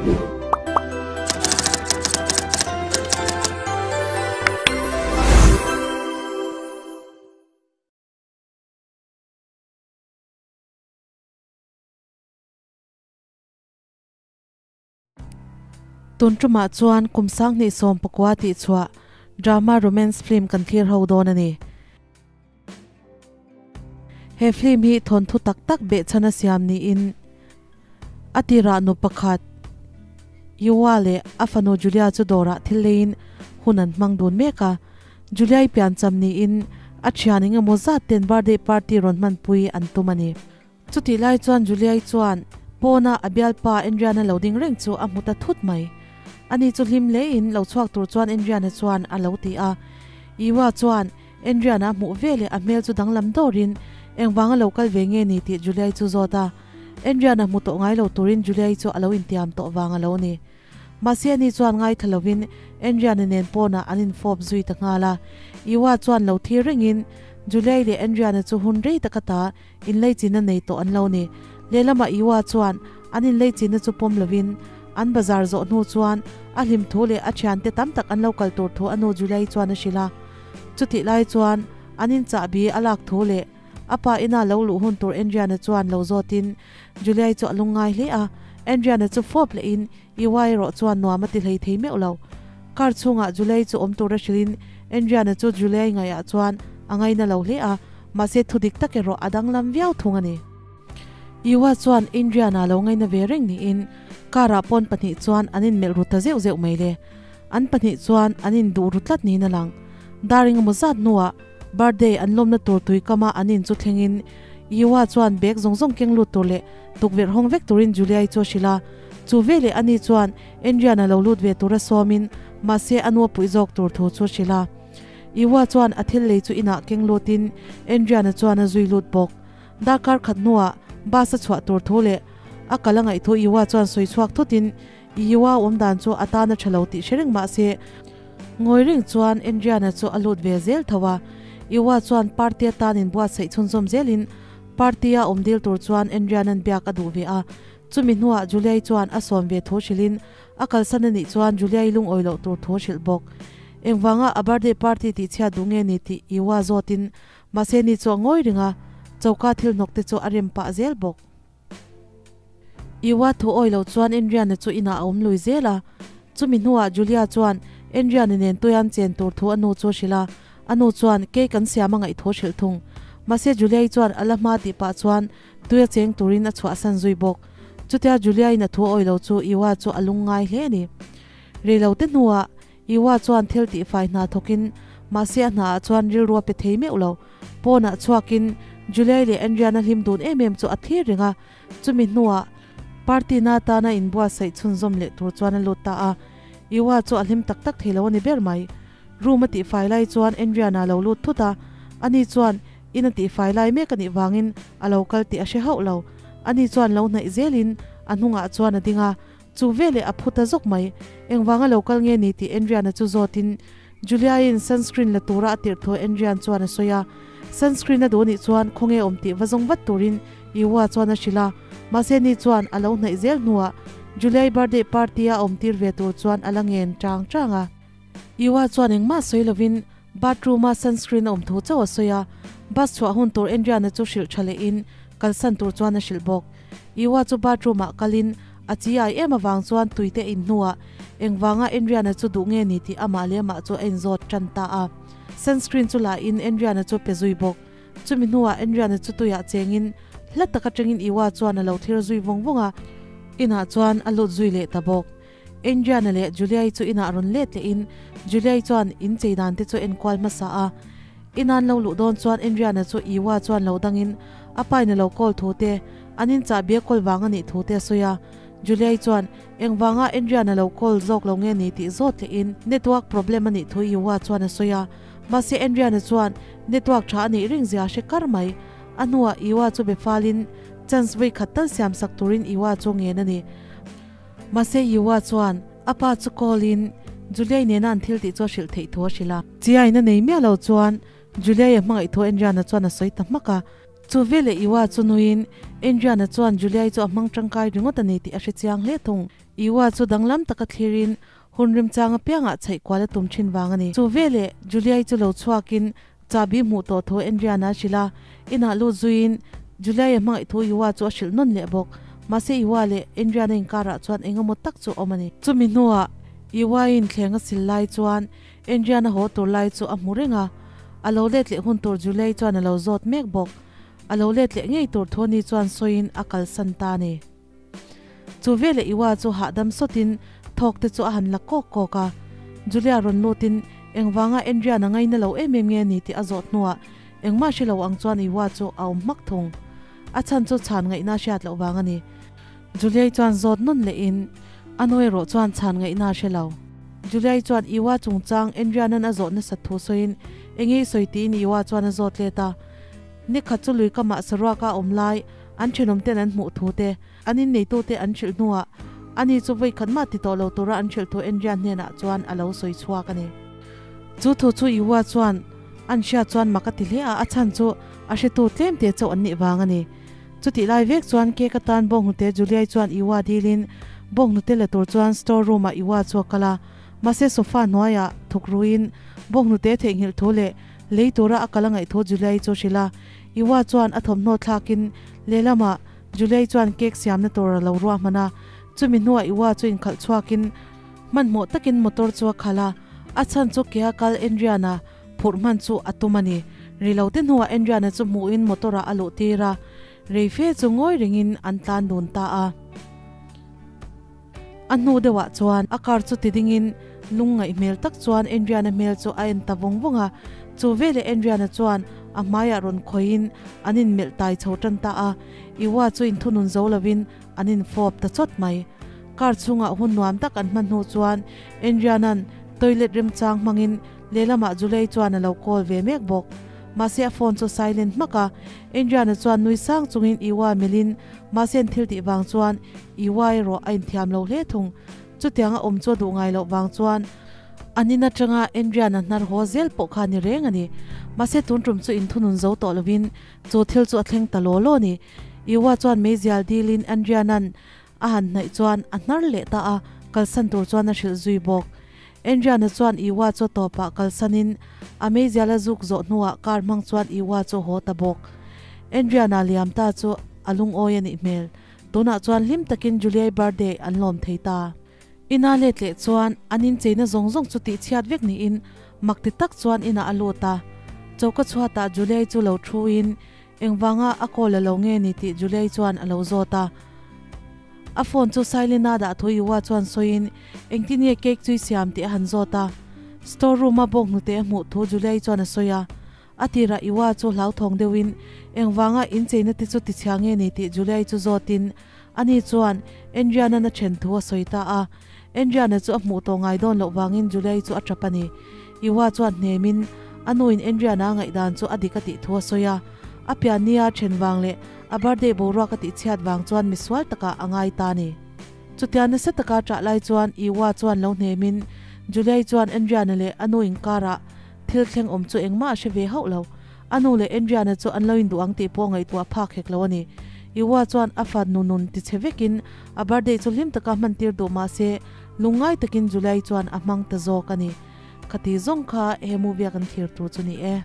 Tun tumah chuan kum 2019 tih chhuah drama romance film kan thlir ho dawn a ni. He film hi thawnthu tak tak behchhan a siam niin a tirah nu pakhat Yua leh a fanu Julia chu dawrah thil leiin hun an hmang dun mek a. Julia-i piancham niin a thian engemaw zat ten birthday party rawn hmanpui an tum a ni. Chutih lai chuan Julia-i chuan pawna a bialpa Enriana lo ding reng chu a hmu ta thut mai. Ani chu hlim hlein lo chhuak tur chuan Enriana chuan a lo ti a. Iwa chuan Enriana a hmuh veleh a hmel chu danglam dawrin engvanga lo kal ve nge ni tih Julia-i chu zawt a. Enriana hmu tawh ngai lo turin Julia-i chu a lo intiam tawh vang a lo ni. Mahse ani chuan ngaithla lovin Enriana nen pawnah an infawp zui ta nghal a. Iwa chuan lo thir rengin Julia-i leh Enriana chu hun rei taka ta Inleichina nei tawh an lo ni. Lehlamah Iwa chuan an inleichina chu pawm lovin an bazar zawh hnu chuan a hlim thu leh a thiante tam tak an lo kal tur thu a nu Julia-i chuan a hrilh a. Chutih lai chuan an inchahbi a lak thu leh a pa ina lo luh hun tur Andriana chuan lo zawtin Julia-i chu a lungngai hle a. Andriana chu fawp lehin Iwa erawh chuan nuam a ti hlei thei meuh lo. Car chhungah Julia-i chu awm tur a hrilhin Andriana chu Julia-i ngaihah chuan a ngaina lo hle a. Mahse thu dik tak erawh a danglam viau thung a ni. Iwa chuan Indriana lo ngaina ve reng niin car-ah pawn pahnih chuan an inmelh ru ta zeuh zeuh mai le. An pahnih chuan an induh ru tlat niin a lang. Dar engemaw zat hnuah birthday an lawmna tur tui kama an in chu thlengin Iwa chuan bag zawng zawng keng lut tur leh tukverh hawng vek turin Julia-i chu a hrilh a. Chu veleh ani chuan Indriana lo lut ve tura sawmin mahse a nu a puih zawk tur thu chu a hrilh a. Iwa chuan a thil lei chu inah keng lutin Andriana chuan a zui lut bawk. Darkar khat hnuah bus a chhuah tur thu leh a kal a ngaih thu Iwa chuan sawi chhuak thutin Iwa awm dan chu a tan a tha lo tih hre reng mah se ngawi reng chuan Andriana chu a lut ve zel tho a. Iwa chuan party atan inbuatsaih chhunzawm zelin party a awm dil tur chuan Andriana'n biak a duh ve a. Chumi hnuah Juliai chuan a sawm ve thu hrilhin A kalsan a nih chuan Julia-i lungawi loh tur thu a hrilh bawk. Engvanga a birthday party tih chhiat duh nge ni tih Iwa zawtin mahse ni chu a ngawi reng a, choka thil hnawk te chu a rem pah zel bawk. Iwa thu awi lo chuan Enriana chu inah a awm lui zel a, chumi hnuah Julia chuan Enriana nen tuian chen tur thu a nu chu a hrilh a, a nu chuan cake an siam a ngaih thu a hrilh thung. Mahse Julia-i chuan a la hma tih pah chuan Tuia cheng turin a chhuahsan zui bawk. Chutia Julia-in a thu a awih lo chu Iwa chu a lungngai hle a ni. Reilote hnuah Iwa chuan thil tihfai hna thawkin mahse a hnaah chuan rilru a pe thei meuh lo. Pawnah chhuakin Julia-i leh Andriana hlim dun em em chu a thlir reng a, chumi hnuah party na atana inbuatsaih chhunzawm leh tur chuan a lut ta a. Iwa chu a hlim tak tak thei lo a ni ber mai. Room a tihfai lai chuan Andriana a lo lut thut a, ani chuan In a tihfai lai mek a nih vangin a lo kal tih a hre hauh lo. Ani chuan lo hnaih zelin a hnungah chuan a ding a, chu veleh a phu ta zawk mai. Engvanga lo kal nge ni tih Enriana chu zawtin Julia-in sunscreen la tura a tirh thu Enrian chuan a sawi a. Sunscreen a duh nih chuan khawnge awm tih va zawng vat turin Iwa chuan a hrilh a, mahse ni chuan a lo hnaih zel hnuah Julia-i birthday party-a awm tir ve tur chuan a la ngen chang chang a. Iwa chuan engmah sawi lovin Bathroom-a sunscreen a awm thu chauh a sawi a, bus chhuah hun tur Andriana chu hrilh tha lehin kalsan tur chuan a hrilh bawk. Iwa chu bathroom-ah kalin a chi ai em avang chuan tuite a in hnuah engvanga Andriana chu duh nge ni tih amah leh amah chu a inzawt tan ta a. Sunscreen chu la in Andriana chu pe zui bawk. Chumi hnuah Andriana chu tuiah chengin hla tak atangin Iwa chuan a lo thlir zui vawng vawng a, inah chuan a lut zui leh ta bawk. Adriana leh Julia-i chu inah rawn let lehin Julia-i chuan in chei dan te chu enkual hmasa a. Ina an lo luh dawn chuan Adriana chu Iwa chuan lo dangin a pain a lo call thu te, an in chahbi a call vang a nih thu te a sawi a. Julia-i chuan engvanga Adriana lo call zawk lo nge ni tih zawt lehin network problem a nih thu Iwa chuan a sawi a. Mahse Adriana chuan network tha a neih reng zia a hre kar mai. A hnuah Iwa chu be falin chance vawi khat tal siam sak turin Iwa chu ngen a ni. Mahse Yuwa chuan a pa chu call in Juliai nena an thil tih chu a hrilh theih thu a hrilh a. Chiain a nei miah lo chuan Juliai a hmangaih thu Andriana chuan a sawi ta hmak a. Chu veleh Iwa chu nuiin Adrian-a chuan Julia-i chu a hmang tangkai ringawt a ni tih a hre chiang hle thung. Iwa chu danglam taka thlirin hun remchang apiangah chhaih kual a tum thin vang a ni. Chu veleh Julia-i chu lo chhuakin Chabi hmuh tawh thu Adrian-a a hrilh a, inah lut zuiin Julia-i a hmangaih thu Iwa chu a hrilh nawn leh bawk. Mahse Iwa leh Adrian-a inkarah chuan eng emaw tak chu a awm a ni. Chumi hnuah Iwa-in thleng a sil lai chuan Adrian-a haw tur lai chu a hmu reng a, a lo let leh hun tur Julie chuan a lo zawt mek bawk. A lo let leh ngei tur thu ani chuan sawiin a kalsan ta a ni. Chu veleh Iwa chu hahdam sawtin thawk te chu a han la kawk kawk a. Julia rawn lutin engvanga Adrian a ngaina lo em em nge a ni tih a zawt hnuah engmah hre lo ang chuan Iwa chu a awm hmak thung. A chhan chu chhan ngaihna hriat loh vang a ni. Juliai chuan zawt nawn lehin a nu erawh chuan chhan ngaihna a hre lo. Juliai chuan Iwa chungchang Adrian-a'n a zawh nasat thu sawiin eng nge i sawi tiin Iwa chuan a zawt let a. Ni khat chu lui kamah saruaka a awm lai an thenawm ten an hmuh thu te, an inneitu te an hrilh hnuah ani chu vawi khat mah ti tawh lo tura an hrilh thu Adrian hnenah chuan a lo sawi chhuak a ni. Chu thu chu Iwa chuan an hriat chuan mak a ti hle a, a chhan chu a hretu tlem te chauh an nih vang a ni. Chutih lai vek chuan cake atan bawnghnute Juliai chuan Iwa dilin bawnghnute la tur chuan store room ah Iwa chu a kal a, mahse sofa hnuaiah thuk ruin bawnghnute theihnghilh thu leh lei tura a kal a ngaih thu Juliai chu hrilh a. Iwa chuan a thawmhnaw thlakin lehlamah Juliai chuan cake siamna tur a lo ruahman a, chumi hnuah Iwa chu inkhalh chhuakin hmanhmawh takin motor chu a khalh a, a chhan chu ke a kal Enriana Phurh hman chu a tum a ni. Ri lo te hnuah Enriana chu hmuhin motor ah a luh tir a, rei fe chu ngawi rengin an tlan dun ta a. A hnu deuhah chuan a car chu ti dingin lungngaih hmel tak chuan Enriana hmel chu a en ta vawng vawng a. Chu veleh Enriana chuan a hmaiah rawn khawihin an inmelh tai chho tan ta a. Iwa chu inthunun zo lovin an infawp ta chawt mai. Car chhungah hun nuam tak an hman hnu chuan Enriana'n toilet remchang hmangin Lehlamah Julei chuan a lo call ve mek bawk. Mahse a phone chu silent hmak a, Adriana chuan nui sang chungin Iwa melhin mahse an thil tih vang chuan Iwa erawh a inthiam lo hle thung. Chutiang a awm chu a duh ngai loh vang chuan an in atanga Adriana hnar haw zel pawh kha a ni reng a ni. Mahse tun tum chu inthunun zo tawh lovin chu thil chu a thleng ta law law a ni. Iwa chuan meizial dilin Adriana'n A han hnaih chuan a hnar leh ta a, kalsan tur chuan a hrilh zui bawk. Adriana chuan Iwa chu a tawpah kalsanin a meizial a zuk zawh hnuah car hmang chuan Iwa chu a haw ta bawk. Adriana liam ta chu a lungawi a nih hmel. Tunah chuan hlim takin Juliai birthday an lawm thei ta. Ina let leh chuan an incheina zawng zawng chu tihchhiat vek niin mak ti tak chuan inah a lut a. Choka chhuatah Juliai chu lo thuin Engvanga a call a lo nge ni tih Juliai chuan a lo zawt a. A phone chu Sailina dah thu Yuwa chuan sawiin engtin nge cake chu i siam tih a han zawt a. Store room a bawk hnute a hmuh thu Juliai chuan a sawi a. A tirah Yuwa chu hlauthawng deuhin engvanga incheina te chu tichhia nge ni tih Juliai chu zawtin ani chuan Adrian-an a then thu a sawi ta a. Adrian-a chu a hmuh tawh ngai dawn loh vangin Juliai chu a tap a ni. Iwa chuan hnemin a nuin Adrian-a ngaihdan chu a dik a tih thu a sawi a. A piannia then vang leh a birthday boruak a tihchhiat vang chuan misual takah a ngai ta a ni. Chutia nasa taka ṭah lai chuan Iwa chuan lo hnemin Juliai chuan Adrian-a leh a nu inkarah thil thleng awm chu engmah a hre ve hauh lo. A nu leh Adrian-a chu an lo induh ang tih pawh ngaihtuah phak hek lo a ni. Iwa chuan a fa nu nun tichhe vekin a birthday chu hlim taka hmantir duh mah se lungngai takin Juliai chuan a hmang ta zawk a ni. Khati zawng kha he movie a kan thlir tur chu ni e.